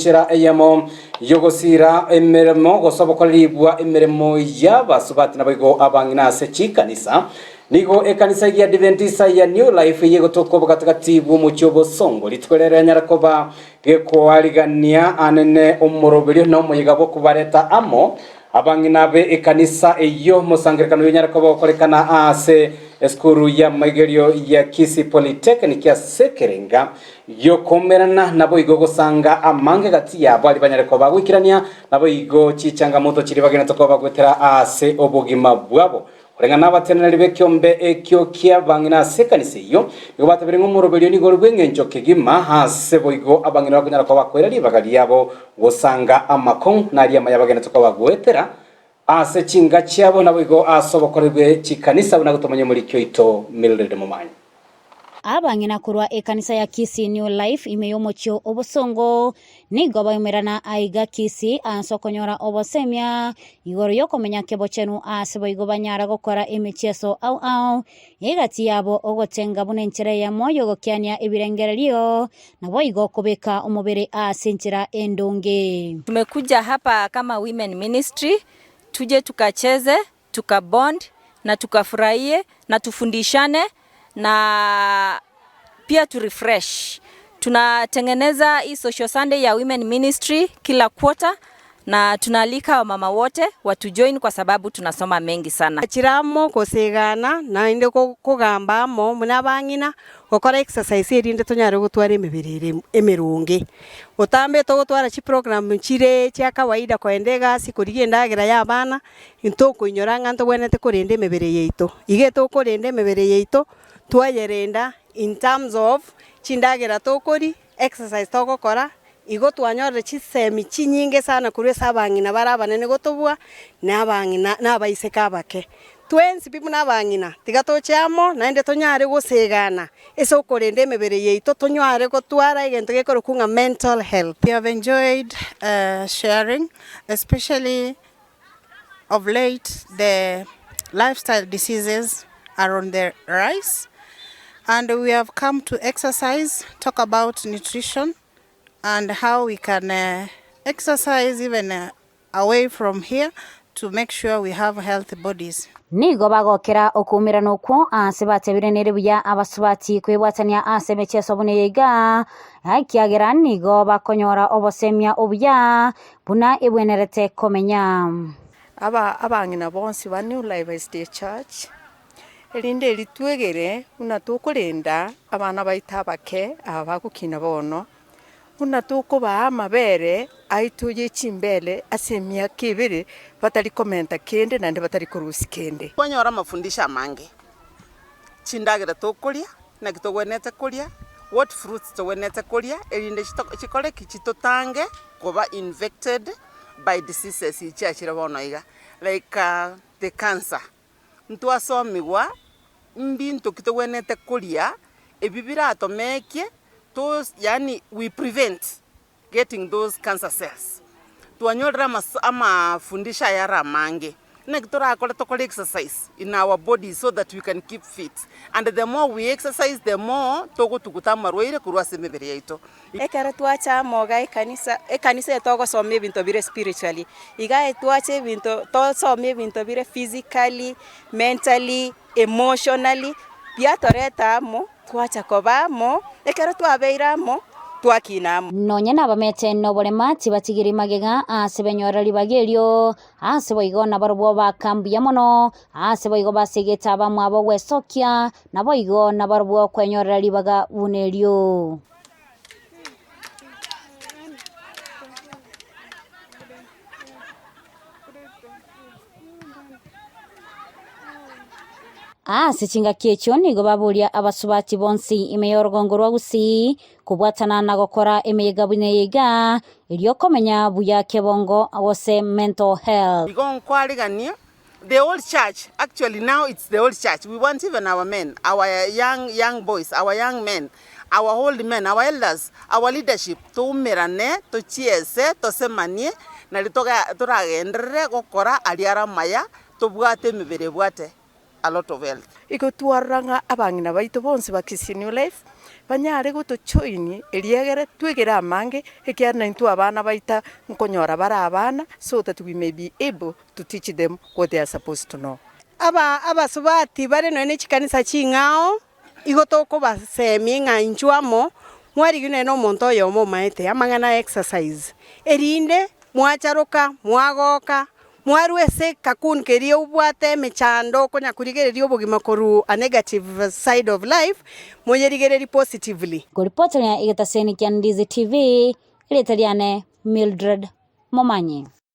enchera eyemo y'ogosiira emeremo gose obokoreri bwa emeremo y'abasubati naboigo abang'ina ase chikanisa. Nigo ekanisa y'Adventista ya New Life ey'egotoka obogatagati bw'omochie o Bosongo rituko rero yanyara koba gekoarigania anene omoroberio na omoyega bw'okobareta amo Abang'ina be ekanisa eyio omosangererekano oyio onyare koba ogokorekana aase esukuru y'amaigerio ya Kisii Polytechnic ase ekerenga gi'okoumerana naboigo gosanga amange gati yabo aria banyare koba goikerania naboigo chichangamoto chiria bagenete koba goetera aase obogima bwabo. Koreng'ana nabateneneri b'ekeombe ekio ki'abang'ina ase ekanisa eyio, nigo batebirie ng'a omoroberio nigo ore bw'engencho kegima ase boigo abang'ina bakonyara koba bakoira ribaga riabo gosanga amakong'u na aria amaya bagenete koba goetera ase chinga chiabo naboigo ase obokoreri bwe chikanisa buna gotomanya omoriki oito Mildred Momanyi. Abang'ina korwa ekanisa ya Kisii New Life ime y'omochie o Bosongo nigo baumerana aiga Kisii ase okonyora obosemia igoro y'okomenya kebochenu ase boigo banyara gokora emechieso ao ao egati yabo ogotenga buna enchera eyemo y'ogokiania ebirengererio naboigo kobeka omobere ase enchera endonge. Tumekuja hapa kama women ministry tuje tukacheze tukabond na tukafurahie na tufundishane na pia tu refresh. Tunatengeneza hii social Sunday ya women ministry kila quarter na tunaalika wamama wote watujoin kwa sababu tunasoma mengi sana. Chire amo gosegana, naende kogamba amo buna abang'ina, gokora exercise erinde tonyare gotwara emebere ere emeronge. Botambe togotwara chiprogram chire chia kawaida kogenda egasi korigia endagera ya abana, Intokoinyora ng'a ntogwenerete korenda emebere yaito. Iga etokorenda emebere yaito, twayerenda in terms of chindagera tokoria, exercise togokora, igo twanyorire chisemi chinyinge sana korwa ase abang'ina bare abanene gotobua, na abang'ina na abaiseke abake. Twensi pi buna abang'ina, tiga toche amo naende tonyare gosegana ase okorenda emebere yaito, tonyare gotwara egento gekorokwa ng'a mental health. We have enjoyed sharing especially Of late the lifestyle diseases are on the rise and we have come to exercise, talk about nutrition and how we can exercise even away from here to make sure we have healthy bodies. Nigo bagokera okoumerana okwo aase batebire nere buya abasubati kwebwatania ase emechieso buna eye iga, ekiagera nigo bakonyora obosemia obuya Buna ebwenerete komenya. Aba abang'ina bonsi ba New Life SDA Church, erinde eri twegere buna tokorenda abana baito abake aba bagokina bono, buna tokobaa amabere aito ye chimbere ase emiaka ebere batari komenta kende naende batari korusia kende. Twanyora amafundisho amange, chindagera tokoria, naki togwenerete koria, what fruits togwenerete koria, erinde chikore ki? Chitotange koba infected by diseases echi chiachire bono iga, like the cancer. Ntwasomiwa mbinto ki togwenerete koria, ebi biratomekie to yaani we prevent getting those cancer cells. Twanyorire amafundisho aya are amange, naki torakore tokore exercise in our bodies so that we can keep fit and the more we exercise the more togotuguta amarwaire korwa ase emebere yaito. Ekero twacha amo iga ekanisa, ekanisa eye togosoma ebinto bire spiritually, iga twacha ebinto tosome ebinto bire physically, mentally, emotionally, biatoreta amo, twacha koba amo, ekero twabeire amo, twakina amo. Nonya nabamete noborema tibatigiri magega ase benyorera ribaga erio, ase boigo nabarobwo baaka mbuya mono, ase boigo basegete abamwabo gwesokia, naboigo nabarobwo kwenyorera ribaga buna erio. Ase chingaki echio nigo baboria abasubati bonsi ime y'orogongo rwa Gusii kobwatana na gokora emeyega buna eye iga, erio komenya buya kebongo gose mental health. Igo nkwariganie the whole church, actually now it's the whole church, we want even our men, our young young boys, our young men, our old men, our elders, our leadership, toumerane, tochiese, tosemanie, nari toga toragenderere gokora aria are amaya, tobwate emebere ebwate a lot of health. Igo twarora ng'a abang'ina baito bonsi ba Kisii New Life, banyare gotojoini eriegere twegere amange, ekiagera naintwe abana baito nkonyora bare abana so that we may be able to teach them what they are supposed to know. Aba abasubati bare nonya ne chikanisa ching'ao, igo tokobasemia ng'a inchuo amo, mwarigia nonya na omonto oyomo omaete amang'ana a exercise, erinde mwacharoka, mwagoka, mwarwa ase ekakundi keria obwate emechando okonya korigereria obogima korwa a negative side of life, moyerigererie positively. Nkoripoteria egetaseni kia Ndizi TV, erieta riane Mildred Momanyi.